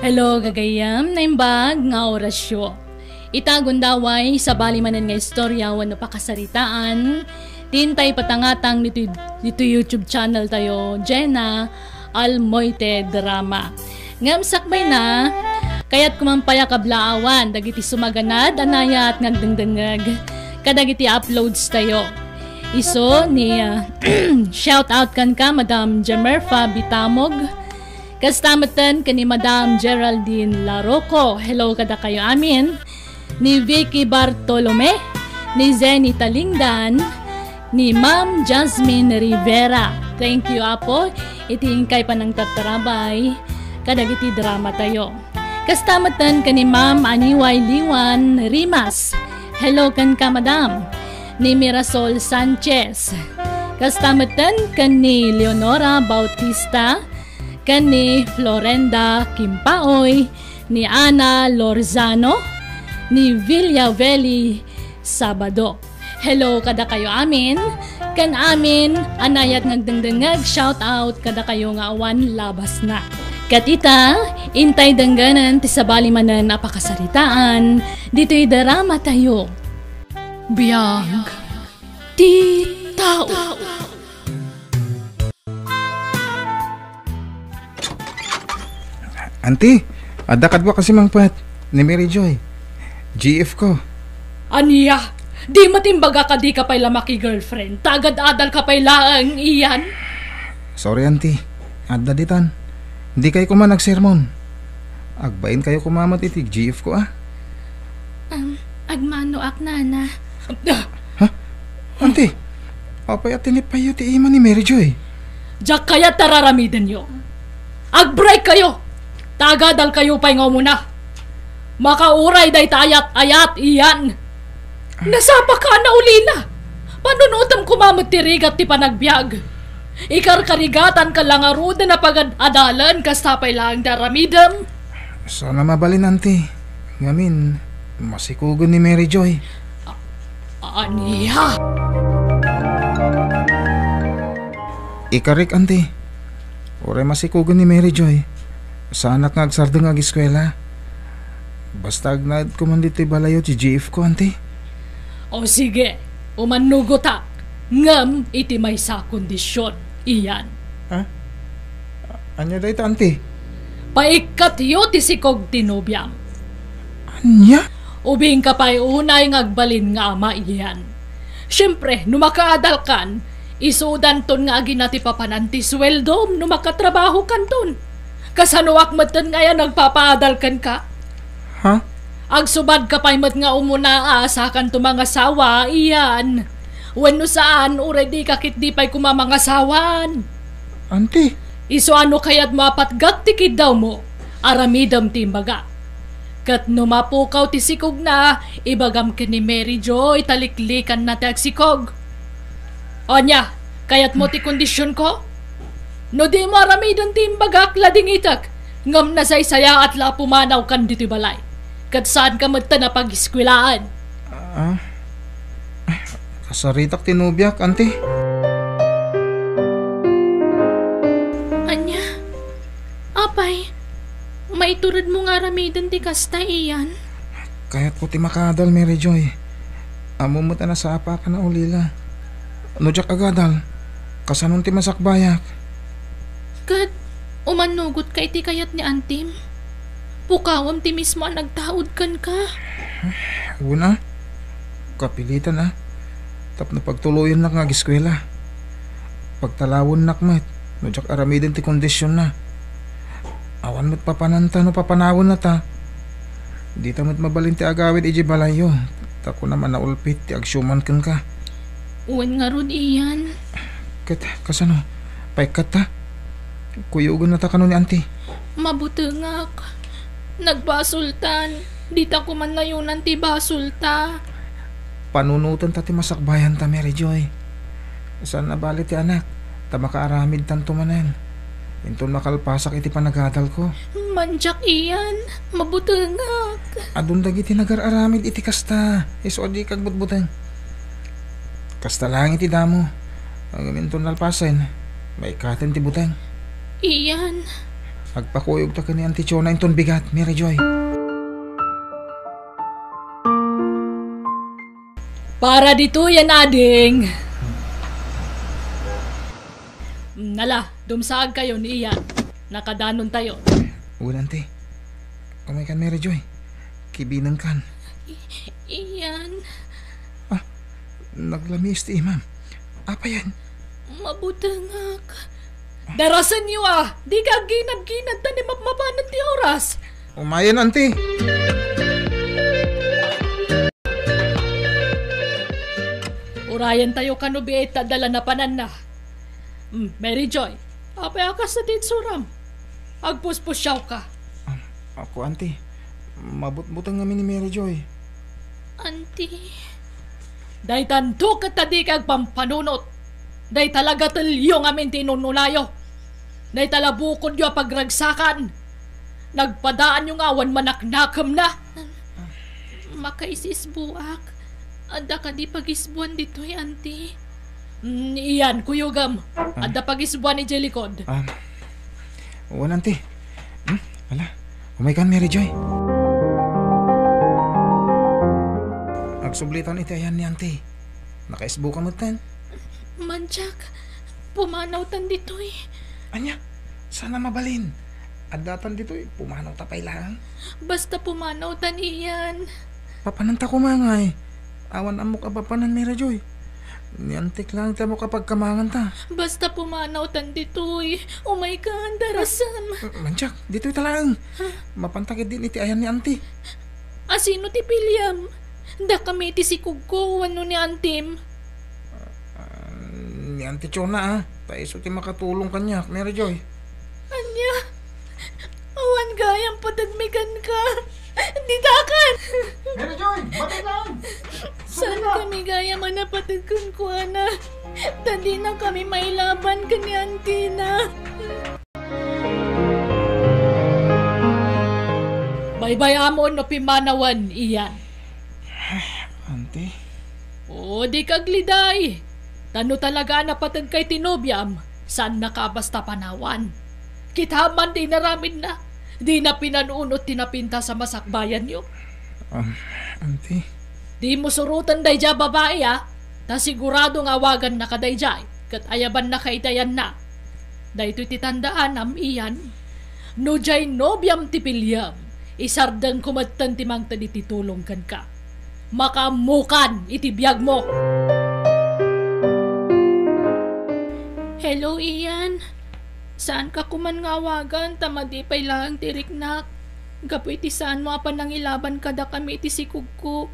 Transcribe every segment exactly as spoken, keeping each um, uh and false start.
Hello, gagayyem, naimbag nga orasyo. Ita gundaway, sabali manen nga istorya wenno pakasaritaan, ti intay patangatang ditoy, ditoy YouTube channel tayo, Jenna Almoite Drama. Ngem sakbay na, kayat kuman pay a kablaawan dagiti sumaganad a nayat nga agdengdengngeg kadagiti uploads tayo. Isu ni, ah, shout out kenka, Madam Jemerfa Bitamog. Kasta metten ken ni Madam Geraldine Laroco. Hello kadakayo amin. Ni Vicky Bartolome, ni Zenny Talingdan, ni Ma'am Jasmine Rivera. Thank you, Apo, iti inkay panangtartarabay kadagiti drama tayo. Kasta metten ken ni Ma'am Aniway Liwan Rimas. Hello kenka, Madam. Ni Mirasol Sanchez. Kasta metten ken ni Leonora Bautista, ken ni Florenda Kimpaoy, ni Ana Lorzano, ni Villa Veli Sabado. Hello kadakayo amin, ken amin a nayat nga agdengdengngeg, shout out kadakayo nga awan labasna. Ket ita, intay dengganen ti sabali manen a pakasaritaan ditoy drama tayo. Biag ti tao. Auntie, adda kadua kasi mangpet ni Mary Joy. G F ko. Ania? Di met imbaga ka di ka pay la maki-girlfriend? Tagad-adal ka pay laeng, Ian? Sorry, Auntie. Adda ditan. Di kayo koma nagsermon. Agbain kayo koma met iti G F ko, ah. Um, agmanoak, Nana. Ha? Auntie, apay a tinipayyo ti ima ni Mary Joy? Diak kayat ta raramidenyo. Agbreak kayo! Tagadal kayo pay nga umuna. Makauray dayta ayat-ayat, Ian. Nasapa ka, naulila. Panunutem koma met ti rigat ti panagbiag. Ikarkarigatan ka la ngaruden a pagad-adalen, kasta pay laeng ti aramidem. Sana mabalin, Auntie. Ngamin, masikugen ni Mary Joy. A-, ania? Ikarik, Auntie. Uray masikugen ni Mary Joy, saanak nga agsardeng nga agiskuela. Basta agnaed koman ditoy balayo ti G F ko, Auntie. O sige, umannugotak, ngem iti maysa a kondision, Ian. Ha? Ania dayta, Auntie? Paikkatyo ti sikog ti nobiam. Ania? Ubingka pay unay nga agbalin nga ama, Ian. Siempre, no makaadalkan, isudanton nga agina ti papanan ti sueldom no makatrabahokanton. Kasanoak metten nga aya nagpapaadal kenka? Ha? Agsubadka pay met nga umuna a sakanto mangasawa, Ian. Wenno saan, uray dika ketdi pay koma mangasawan. Auntie. Isu a no kayatmo a patgak ti kiddawmo, aramidem ti imbagak. Ket no mapukaw ti sikogna, ibagam ken ni Mary Joy ta liklikanna ti agsikog. Ania, kayatmo ti kondisionko? No dimo aramiden ti imbagak, ladingitek, ngem nasaysayaat la a pumanawkan ditoy balay. Ket saanka metten a pagiskuelaan. Ah? Kasaritak ti nobiak, Auntie. Ania? Apay, maituredmo nga aramiden ti kasta, Ian? Kayatko ti makaadal, Mary Joy. Ammom met a nasapa ka naulila. No diak agadal, kasanon ti masakbayak? Ket umannugotka iti kayat ni Antim? Pukawem ti mismo a nagtaud kenka. Wen a, kapilitan a, tapno pagtuloyennak nga agiskuela. Pagtalawennak met no diak aramiden ti kondisionna. Awan met papananta no papanawenna ta. Dita met mabalin ti agawid idiay balayyo, ta kunam a naulpit ti agsiuman kenka. Wen ngarud, Ian. Ket kasano? Paikkatta? Kuyogennata kano ni Auntie? Mabutengak. Nagbasoltan. Dita koman nayonan ti basolta. Panunotenta ti masakbayanta, Mary Joy. Saan a bale ti anak, ta makaaramidtanto manen. Inton makalpasak iti panagadalko. Mandiak, Ian. Mabutengak. Adun dagiti nagar-aramid iti kasta. Isu a dika agbutbuteng. Kasta laeng iti damo. Ngem inton nalpasen, maikkaten ti buteng. Ian, Agpakuyogta ken ni Auntie Chona inton bigat, Mary Joy. Para ditoy, yan, ading. Mm, nala, dumsaagkayo ni Ian. Nakadanontayo. Wen, Auntie. Umaykan, Mary Joy. Kibinengkan. I-, Ian. Ah, naglamiis ti imam. Apay yan? Mabutengak. Darasenyo a! Dika agginad-ginad ta ni mapmapanen ti oras. Umayen, Auntie. Urayentayo kano biit ta adda la napananna. Mm, Mary Joy, apay a kasta ti itsuram? Agpuspusiawka. Ah, ako, Auntie. Mabutbuteng ngamin ni Mary Joy. Auntie. Daytanto ket ta dika agpampanunot. Dayta la gatelyo ngamin ti inun-unayo. Dayta la bukodyo a pagragsakan. Nagpadaanyo nga awan manaknakemna. Makaisisbuak. Adda kadi pagisbuan ditoy, Auntie? Mm, Ian, kuyogem. Ah. Adda pagisbuan idiay likod. Ah, wen, Auntie. Hmm? Ala, umaykan, Mary Joy. Agsublitan iti ayan ni Auntie. Nakaisbuka metten. Mandiak, pumanawtan ditoy. Ania? Saan a mabalin? Addatan ditoy, pumanawta pay laeng. Basta pumanawtan, Ian. Papananta koma ngay. Awan ammok a papanan, Mary Joy. Ni Auntie lang ti ammok a pagkamanganta. Basta pumanawtan ditoy. Umaykan, darasem. Mandiak, ditoyta laeng. Mapanta ketdin iti ayan ni Auntie. Asino ti piliem? Dakami ti sikogko wenno ni Auntiem? Ah, ni Auntie Chona, ah. Ta isu ti makatulong kaniak, Mary Joy. Ania? Awan gayam pategmi kenka. Ditakan! Mary Joy, batid lang! Saan kami gayam a napateg kenkuana? Ta dina kami mailaban ken ni Auntiena. Baybay-amon no pimmanawen, Ian. Auntie? O, dika agliday. Ta no talaga a napategka iti nobiam, saannaka a basta panawan. Kitam man ti inaramidna. Dina pinanunot ti napintas a masakbayanyo. Um, Auntie? Dimo suroten daydiay a babai, a. Ta sigurado nga awagannaka daydiay, ket ayabannaka iti ayanna. Daytoy ti tandaanam, Ian. No diay nobiam ti piliem, isardengko metten ti mangted iti tulong kenka. Makaammokan iti biagmo. Hello, Ian. Saanka koman nga awagan ta madi pay laeng ti riknak. Gapu iti saanmo a panangilaban kadakami iti sikogko.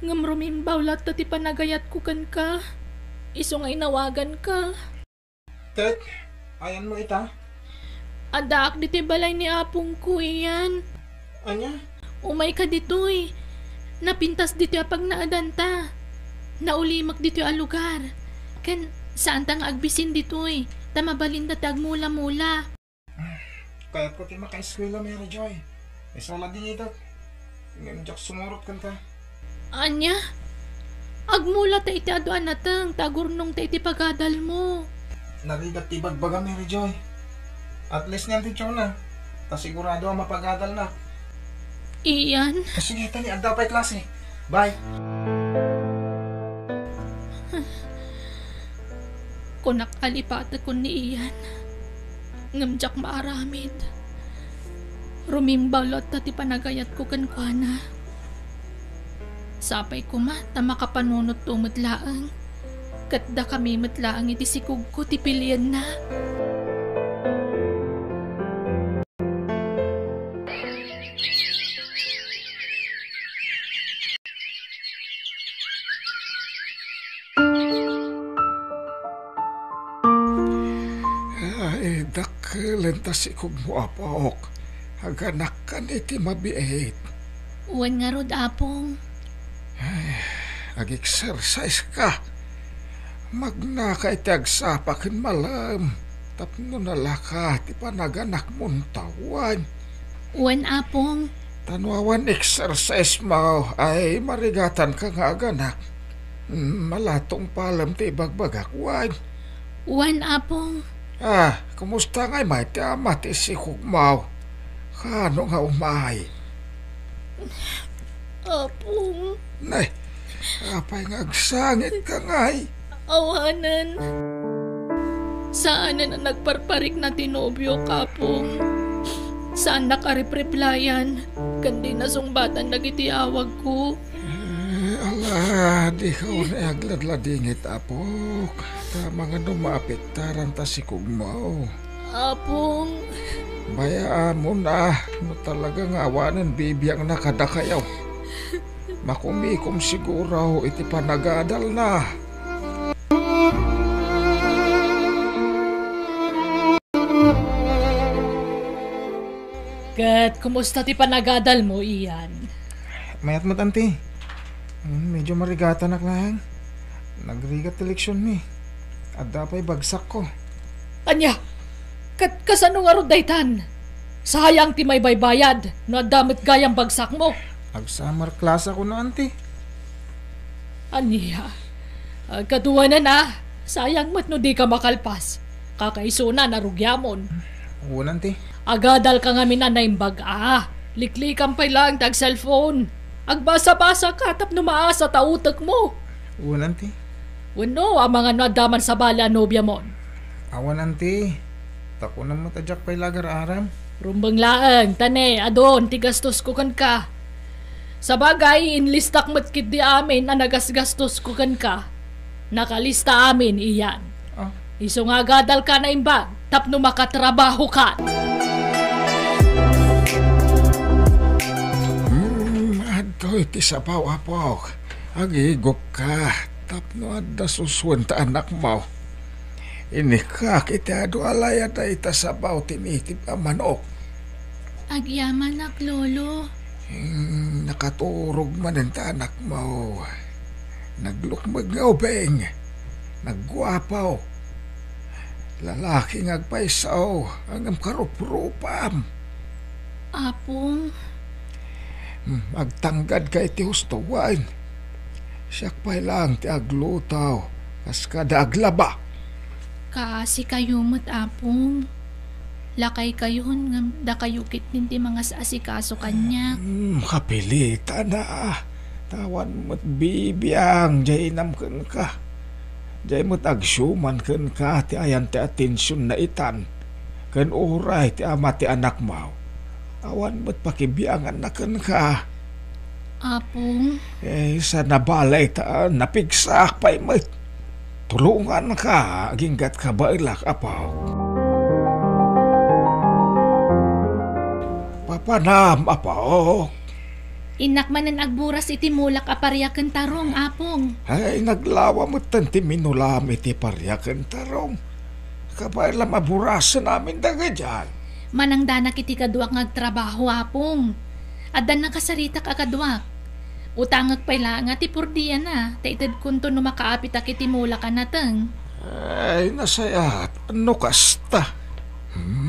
Ngem rumimbaw latta ti panagayatko kenka. Isu nga inawaganka. Ket, ayanmo ita? Addaak ditoy balay ni apongko, Ian. Ania? Umayka ditoy. Napintas ditoy a pagnaedanta. Naulimek ditoy a lugar. Ken, saanta nga agbisin ditoy, ta mabalinda ti agmula-mula. Kayatko ti makaeskuela, Mary Joy. Isu la dinidak. Ngem diak sumurot kenka. Ania? Agmulata iti adu a nateng ta agurnongta iti pagadalmo. Narigat ti ibagbaga, Mary Joy. At least niyan ti Chona. Ta sigurado a mapagadalna. Ian? Ah, sige, tani, adda pay klase. Bye. Kunak a lipatekon ni Ian, ngem diak maaramid. Rumimbaw latta ti panagayatko kenkuana. Sapay koma ta makapanunotto met laeng, ket dakami met laeng iti sikogko ti pilienna. Ay, dakkelen ta sikogmo, apok. Aganakkan iti mabiit. Wen ngarud, apong. Ay, ag-exercise ka. Magnaka iti agsapa ken malem tapno nalaka ti panaganakmon, ta wen. Wen, apong. Ta no awan exercise mo, ay marigatanka nga aganak. Mm, malatong palem ti ibagbagak, wen. Wen, apong. Ah, kumusta ngay met ti ama ti sikugmo? Kaano nga umay? Apong. Nay, apay nga agsangitka ngay? Awanen. Saanen a nagparparikna ti nobiok, Apong. Saannak a repreplayan, ken dina sungbatan dagiti awagko. Eh, ala, dika unay agladladingit, apok. Ta mangano maapektaran ta sikugmo. Apong. Bayaamon a, no talaga nga awanen bibiangna kadakayo. Makumikom siguro iti panagadalna. Ket kumusta ti panagadalmo, Ian? Mayat met, anti. Hmm, medyo marigatanak laeng. Nagrigat ti leksionmi. Adda pay bagsakko. Ania? Ket kasano ngarud daytan? Sayang ti maibaybayad no adda met gayam bagsakmo. Ag-summer class ako no, anti. Ania? Ah, kaduanan a, sayang met no dika makalpas. Kakaisuna, narugiamon. Wen, anti. Agadalka ngamin a naimbag a. Liklikam pay laeng ti ag-cellphone. Agbasabasaka tapno maasa ta utekmo. Wen, anti. Wenno, amangan no adda man sabali a nobiamon? Awan, anti. Ta kunam met a diak pay la agar-aram. Rumbeng laeng, ta ne, adun ti gastosko kenka. Sabagay, inlistak met ketdi amin a nagasgastosko kenka. Nakalista amin, Ian. Ah. Isu nga agadalka a naimbag tapno makatrabahokan. Hmm, adtoy ti sabaw, apok. Agigupka tapno adda susuen ta anakmo. Inikak iti adu a layad a ita sabaw ti native a manok. Agyamanak, Lolo. Hmm, nakaturog manen ta anakmo. Naglukmeg nga ubing. Nagguapo. Lalaki nga agpayso, ngem karuprupam. Apong. Hmm, agtanggadka iti husto, wen. Siak pay laeng ti agluto, kas kada aglaba. Kaasikayo met, Apong. Lakaykayon, ngem dakayo ketdin ti mangas-asikaso kaniak. Hmm, kapilitan a. Ta awan met bibiang diay inam kenka. Diay met agsiuman kenka ti ayan ti atensionna itan ken uray ti ama ti anakmo. Awan met pakibianganna kenka. Apong? Eh, sa nabali ta napigsaak pay met. Tulonganka, aginggat kabaelak, apok. Papanam, apok. Innak manen agburas iti mulak a paria ken tarong, Apong. Ay, naglawa metten ti minulam iti paria ken tarong. Kabaelam a burasen amin dagadiay. Manangdanak iti kaduak nga agtrabaho, Apong. Addan nakasaritak a kaduak. Utangek pay laeng ti pordiana, ta itedkonto no makaapitak iti mulak a nateng. Ay, nasayaat no kasta.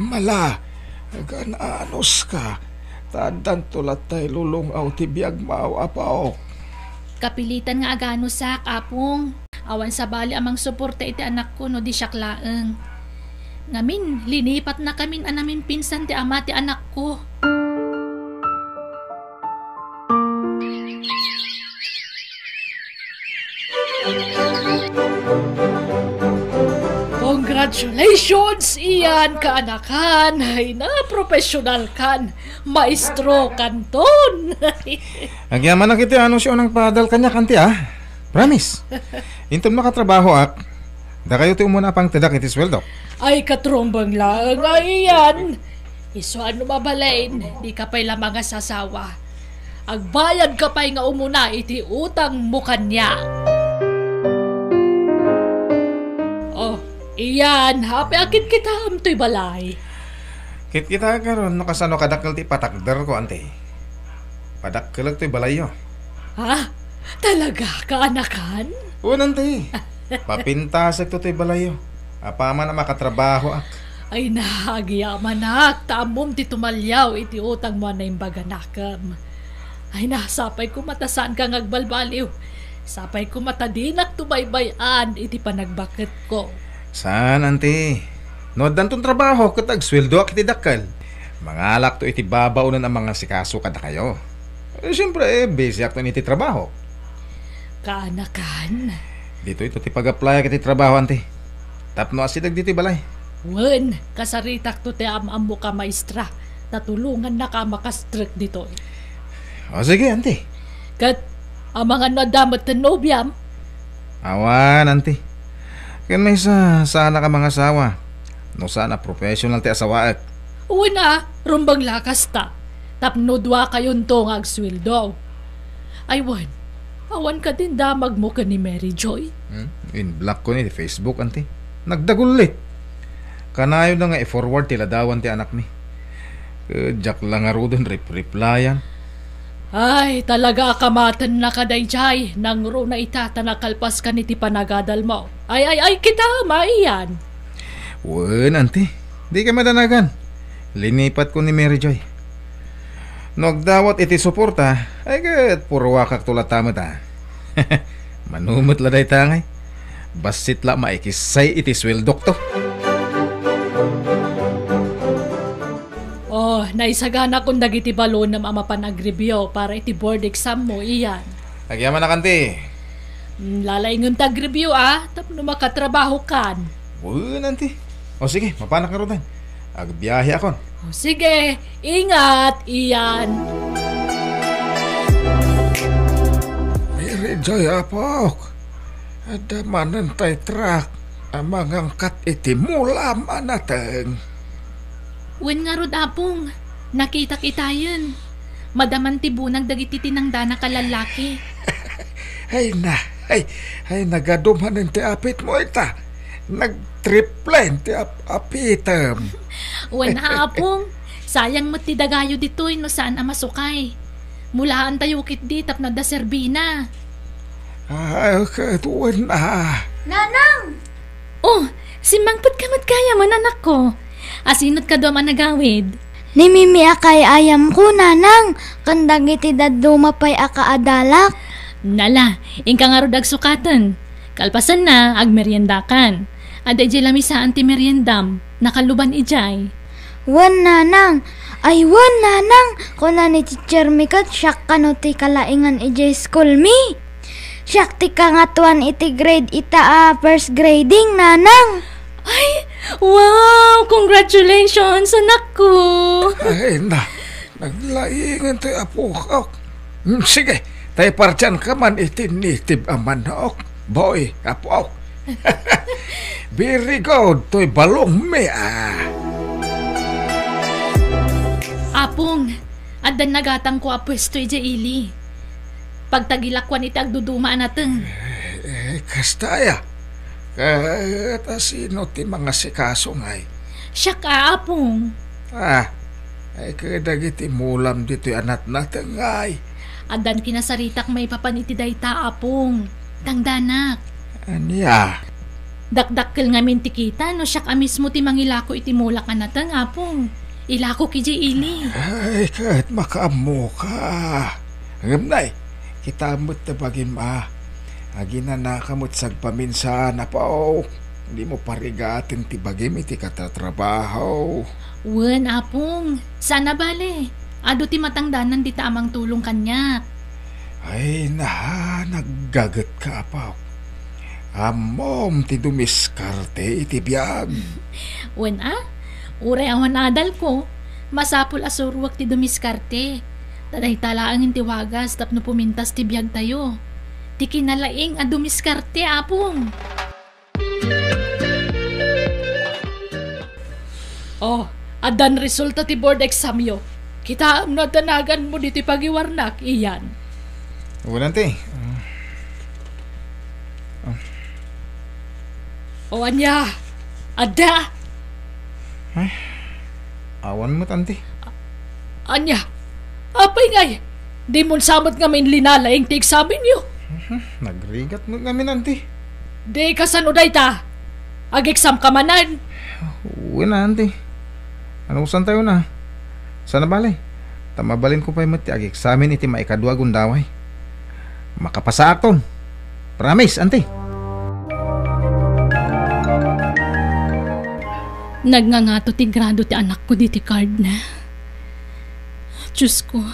Mala, agan-anuska, ta addanto latta ilulung-aw ti biagmo, apok. Kapilitan nga aganusak, Apong. Awan sabali a mangsuporta iti anakko no di siak laeng. Ngamin, linipatnakamin a namimpinsan ti ama ti anakko. Congratulations, Ian, kaanakan. Ay na, professional kan. Maestro kanton. Agyamanak iti anus a nangpadal kaniak, anti, a. Promise. Inton makatrabahoak, dakayo ti umuna a pangtedak iti sueldo. Ay, katrumbeng laeng a Ian. Isu a no mabalin, dika pay la mangasasawa. Agbayadka pay nga umuna iti utangmo kaniak. Oh, Ian, apay a kitkitaem toy balay? Kitkitaek ngarud no kasano kadakkel ti ipatakderko, anti. Padakkelek toy balayyo. Ha? Talaga, kaanakan? Wen, anti. Papintasekto toy balayyo. Apaman a makatrabahoak. Ay na, agyamanak, ta ammom ti tumaliaw iti utangmo a naimbag a nakem. Ay na, sapay koma ta saanka nga agbalbaliw. Sapay koma ta dinak tubaybay-an iti panagbaketko. Saan, anti? No addanton trabaho ket agsueldoak iti dakkel, mangalakto iti babaonen a mangasikaso kadakayo. Eh, siempre, eh, busy akton iti trabaho. Kaanakan. Ditoy to ti pag-applyak iti trabaho, anti. Tapno asideg ditoy balay. Wen, kasaritakto ti am-ammoka, maestra. Tatulongannaka a makastrek ditoy. O, sige, anti. Ket, amangan no adda met ti nobiam? Awan, anti. Ken maysa, saanak a mangasawa. No saan a professional ti asawaek. Wen a, rumbeng la kasta. Tapno duakayonto nga agsueldo. Ay wen, awan kadin damagmo ken ni Mary Joy? Hmm? In-block ko ni Facebook, anti. Nagdagullit. Kanayon na nga i-forward ti ladawan ti anakmi. Eh, diak la ngaruden rip-replyan. Ay, talaga a kamatennaka daydiay. Nangruna ita ta nakalpaskan iti panagadalmo. Ay, ay, ay, kita, maiyan. Wen, anti. Dika madanagan. Linipat ko ni Mary Joy. No agdawat iti suporta, ay ket purwakak to latta met a. Mano met la dayta ngay. Bassit la maikissay iti sueldok to. Oh, naisaganakon dagiti balonem a mapan agreview para iti board exam mo, Ian. Agyamanak, anti. Mm, lalaingem ta agreview, a, tapno makatrabahokan. Wen, anti. O sige, mapanak ngaruden. Agbiaheakon. O sige, ingat, Ian. Mary Joy, apok. Adda manen tay truck a mangangkat iti mulam a nateng. Wen ngarud, Apong, nakitak itayen. Madaman ti bunag dagiti tinangdanak a lallaki. Ay na, ay, ay, nagadu manen ti apitmo ita. Nagtriple ti ap-, apitem. Wen a, Apong, sayang met ti dagayo ditoy no saan a masukay. Mulaantayo ketdi tapno adda serbina. Ay, ket wen a. Nanang! Oh, simmangpetka met gayam, anakko. Asino ti kaduam a nagawid? Ni Mimi a kay-ayamko, Nanang, ken dagiti dadduma pay a kaadalak. Nala, inka ngarud agsukaten. Kalpasanna, agmeriendakan. Adda idiay lamisaan ti meriendam. Nakaluban idiay. Wen, Nanang. Ay, wen, Nanang. Kuna ni teacher mi ket siak kano ti kalaingan idiay school mi. Siak ti kangatoan iti grade ita a first grading, Nanang. Ay, wow! Congratulations, anakko! Ay, na, naglaingen ti apok. Mm, sige, tay partianka man iti native a manok. Boy, apok. Very good, toy balong mi, ah. Apong, addan nagatangko a puesto idiay ili. Pagtagilakuan iti agduduma a nateng. Eh, eh, kasta aya? Ket asino ti mangasikaso ngay? Siak a, Apong. Ah, ay, ket dagiti mulam ditoy a natnateng ngay. Addan kinasaritak maipapan iti dayta, Apong. Tangdanak. Ania? Dakdakkel ngamin ti kita no siak a mismo ti mangilako iti mulak a nateng, Apong. Ilakok idiay ili. Ay, ket makaammoka. Ngem nay, kita met ti bagim a. Aginanaka met sagpaminsan, apo. Dimo parigaten ti bagim iti katatrabaho. Wen, Apong. Saan a bale. Adu ti matangdanan dita a mangtulong kaniak. Ay, na, naggagetka, apo. Ammom ti dumiskarte iti biag. Wen a, uray awan adalko, masapul a suroek ti dumiskarte. Ta dayta laengen ti wagas tapno pumintas ti biagtayo. Ti kinalaing a dumiskarte, Apong. Oh, addan resulta ti board exam yo. Kitaem no adda naganmo ditoy pagiwarnak, Ian. Wala, anti. Ah. Ah. O ania? Adda? Ay, awan met, anti. Ania? Apay ngay? Dimon sa met ngamin linalaing ti eksamenyo? Mhm, nagrigat met ngamin, anti. Di kasano dayta? Ag-exam ka manen? Wen a, anti. Anusantayo na? Saan a bale? Ta mabalinko pay met ti ag-examen iti maikadua a gundaway. Makapasaakton. Promise, anti. Nagngangato ti grado ti anakko diti cardna. Diosko,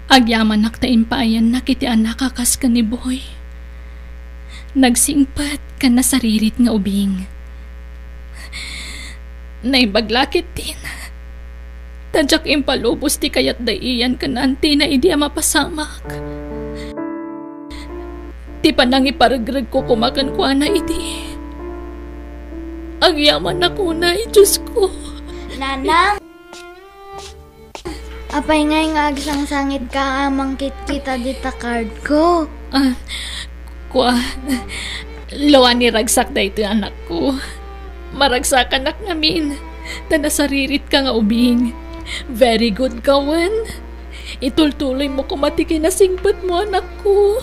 agyamanak ta impaayannak iti anak a kas ken ni Boy. Nagsingpet ken nasaririt nga ubing. Naimbag la ketdin. Ta diak impalubos ti kayat da Ian ken Antina idi a mapasamak. Ti panangiparegregko koma kenkuana idi agyamanak unay, Diosko. Nanang! Apay ngay nga agsangsangitka a mangkitkita dita cardko? Ah, kua, luani ragsak daytoy, anakko. Maragsakanak ngamin, ta nasariritka nga ubing. Very good ka wen. Itultuloymo koma ti kinasingpetmo, anakko.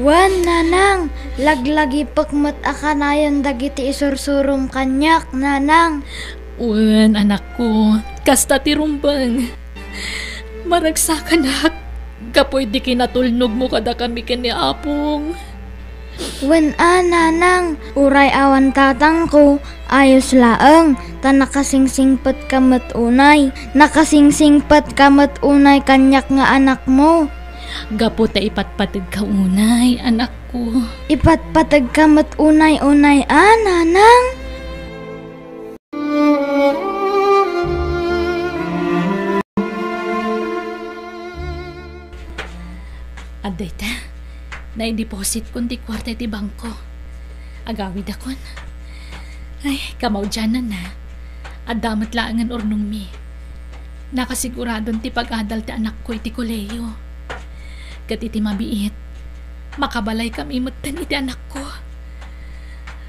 Wen, nanang, laglagipek met a kanayon dagiti isursurom kaniak, nanang. Wen, anakko, kasta ti rumbeng. Maragsakanak, gapu iti kinatulnogmo kadakami ken ni Apong. Wen a, nanang, uray awan tatangko, ayos laeng, ta nakasingsingpetka met unay, nakasingsingpetka met unay kaniak nga anakmo. Gapu ta ipatpategka unay, anakko. Ipatpategka met unay-unay a, nanang? Adda ita, naidepositkon ti kuarta iti bangko. Agawidakon. Ay, kamaudiananna. Adda met laengen urnongmi. Nakasiguradon ti pag-adal ti anakko iti kolehiyo. Ket iti mabiit, makabalaykami metten iti anakko.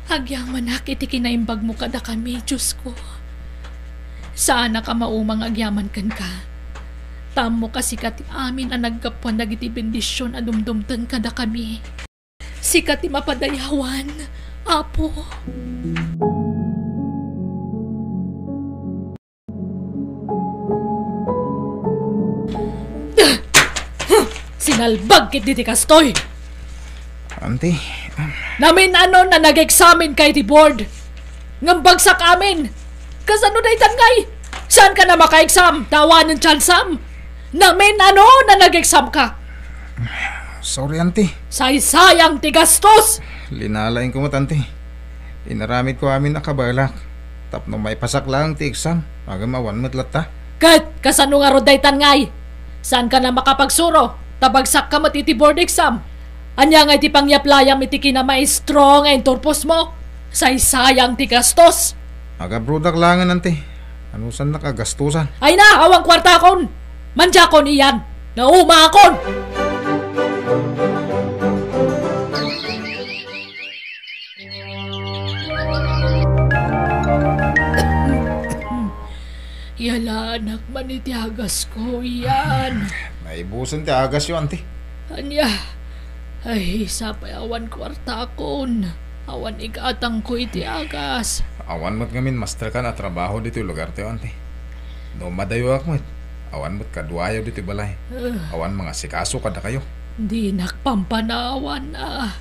Agyamanak iti kinaimbagmo kadakami, Diosko. Saanak a mauma nga agyaman kenka. Ta ammok a sika ti amin a naggapuan dagiti bendision a dumdumteng kadakami. Sika ti mapadayawan, Apo. Sinalbag ketdi ti kastoy! Auntie, um, Namin-anon a nag-examen ka iti board. Ngem bagsak amin. Kasano daytan ngay? Saanka a maka-exam ta awanen chansam? Namin-anon a nag-exam ka? Sorry, auntie. Saysayang ti gastos! Linalaingko met, auntie. Inaramidko amin a kabaelak. Tapno maipasak laeng ti exam, ngem awan met latta. Ket kasano ngarud daytan ngay? Saanka a makapagsuro ta bagsakka met iti board exam? Ania ngay ti pangyaplayam iti kinamaestro nga inturposmo? Saysayang ti gastos! Agabrodak laengen, auntie. Anusannak a gastosan? Ay na, awan kuartakon! Mandiakon, Ian! Naumaakon! Iyalaanak man iti agasko, Ian. Naibusen ti agasyo, auntie. Ania? Ay, sapay awan kuartakon. Awan igatangko iti agas. Awan met ngamin masterkan a trabaho ditoy lugartayo, auntie. No madayoak met, awan met kaduayo ditoy balay. Ah. Awan mangasikaso kadakayo. Dinak pampanawan a.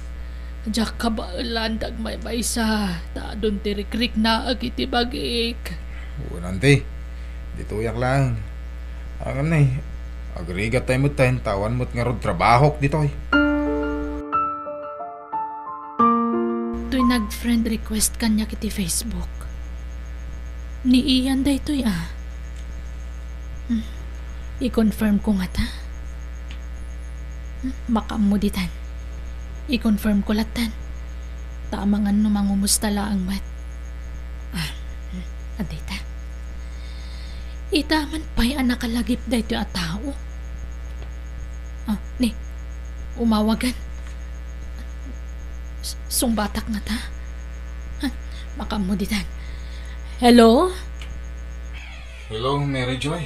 Diak kabaelan ti agmaymaysa, ta adun ti rikriknaek iti bagik. Wen, auntie. Ditoyak laeng. Ngem nay, agrigat tayo met tayo, ta awan met ngarud trabahok ditoy. Toy nag-friend request kaniak iti Facebook. Ni Ian daytoy, a. Hmm. I-confirm ko ngata. Hmm, makaammo ditan. I-confirm ko lattan. Ta amangan no mangumusta laeng met. Ah, hmm, adda ita. Ita man pay a nakalagip daytoy a tao. Ah, ni, umawagan. S-, sungbatak ngata. Ah, makaammo ditan. Hello? Hello, Mary Joy.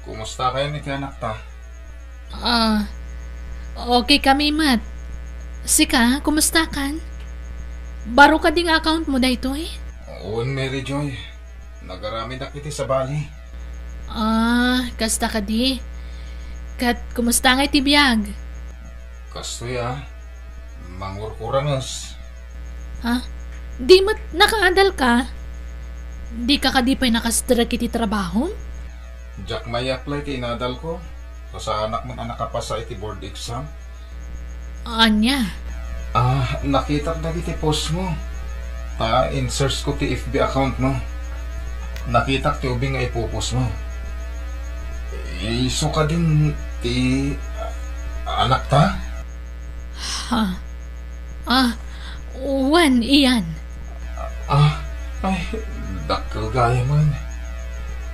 Kumusta kayo ni ti anakta? Ah, okay kami met. Sika, kumusta kan? Baro kadi nga account mo daytoy? Wen, Mary Joy. Nagaramidak iti sabali. Ah, kasta kadi. Ket kumusta nga iti biag? Kastoy, a. Mangurkuranges. Ha? Di met nakaadal ka? Dika kadi pay nakastrek iti trabahom? Diak mai-apply ti inadalko. Kasaanak man a nakapasa iti board exam. Ania? Ah, nakitak dagiti post mo. Ta in-search ko ti F B account mo. Nakitak ti ubing nga ipopost mo. Isu kadin ti, ah, anakta? Ha? Ah, wen, Ian. Ah, ay, dakkel gayam.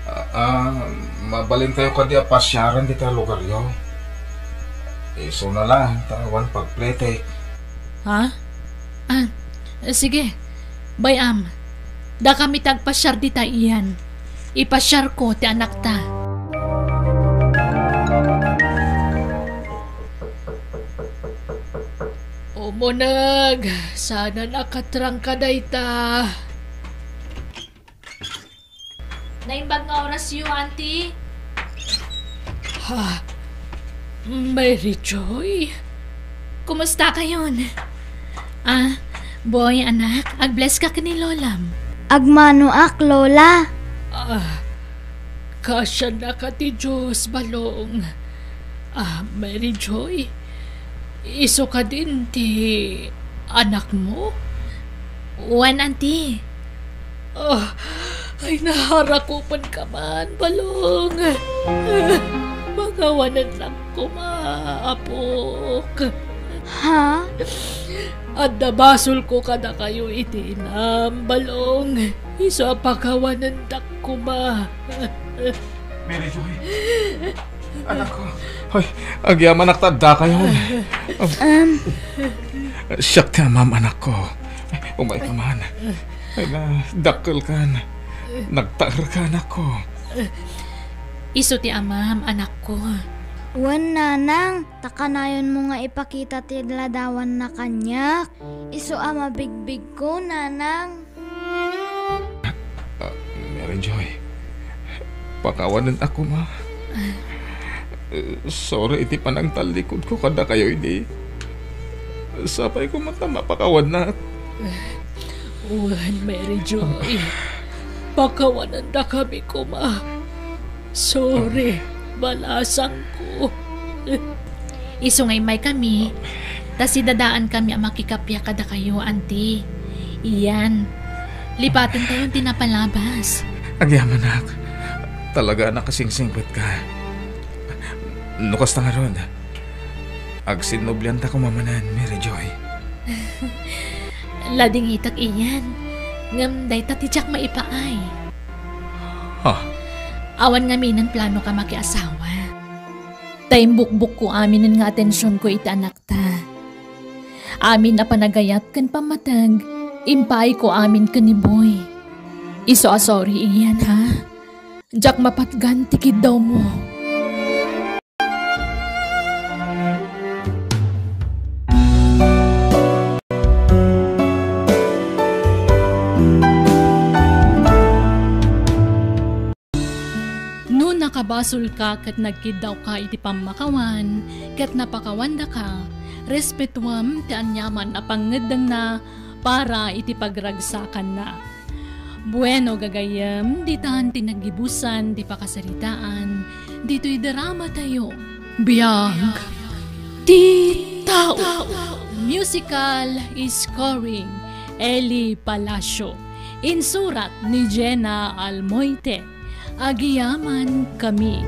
Ah, ah, mabalinkayo kadi a pasiaran dita lugaryo. Isuna laeng ta awan pagpletek. Ha? Ah, sige. Bay-am. Dakami ti agpasiar dita, Ian. Ipasiarko ti anakta. Umuneg, saan a nakatrangka dayta. Naimbag nga orasyo, Auntie. Ha? Mary Joy? Kumusta kayon? Ah, Boy, anak, ag-bless ka ken ni Lolam. Agmanoak, Lola. Ah, kaasiannaka ti Dios, Balong. Ah, Mary Joy, isu kadin ti anakmo? Wen, Auntie. Ah, ay, naharakupenka man, Balong. Pakawanennak koma, apok. Ha? Adda basolko kadakayo iti inam, Balong. Isu a pakawanendak koma. Mary Joy, anakko. Ay, agyamanak ta addakayon. Am. Siak ti amam, anakko. Umayka man. Ay, nadakkelkan. Nagtaerka, anakko. Isu ti amam, anakko. Wen, nanang, ta kanayonmo nga ipakita ti ladawanna kaniak. Isu a mabigbigko, nanang. Ah, Mary Joy, pakawanennak koma. Eh, sorry iti panangtallikudko kadakayo idi. Sapay koma ta mapakawannak. Wen, Mary Joy, pakawanendakami koma. Sorry, balasangko. Isu nga immaykami, ta sidadaankami a makikappia kadakayo, Auntie. Iyan, lipatentayon ti napalabas. Agyamanak, talaga a nakasingsingpetka. No kasta ngarud, agsinnublianta koma manen, Mary Joy. Ladingitek, Iyan, ngem dayta ti diak maipaay. Ha? Awan ngaminen planoka makiasawa. Ta imbukbokko aminen nga atensionko iti anakta. Amin a panagayat ken pammateg, impaayko amin ken ni Boy. Isu a sorry, Ian, ha? Diak mapatgan ti kiddawmo. No nakabasolka ket nagkiddawka iti pammakawan, ket napakawandaka, respetuem ti aniaman a pangngeddengna para iti pagragsakanna. Bueno, gagayyem, ditan ti naggibusan ti pakasaritaan ditoy dramatayo. Biag ti tao. Musical scoring, Eli Palacio. Insurat ni Jenna Almoite. Agyamankami.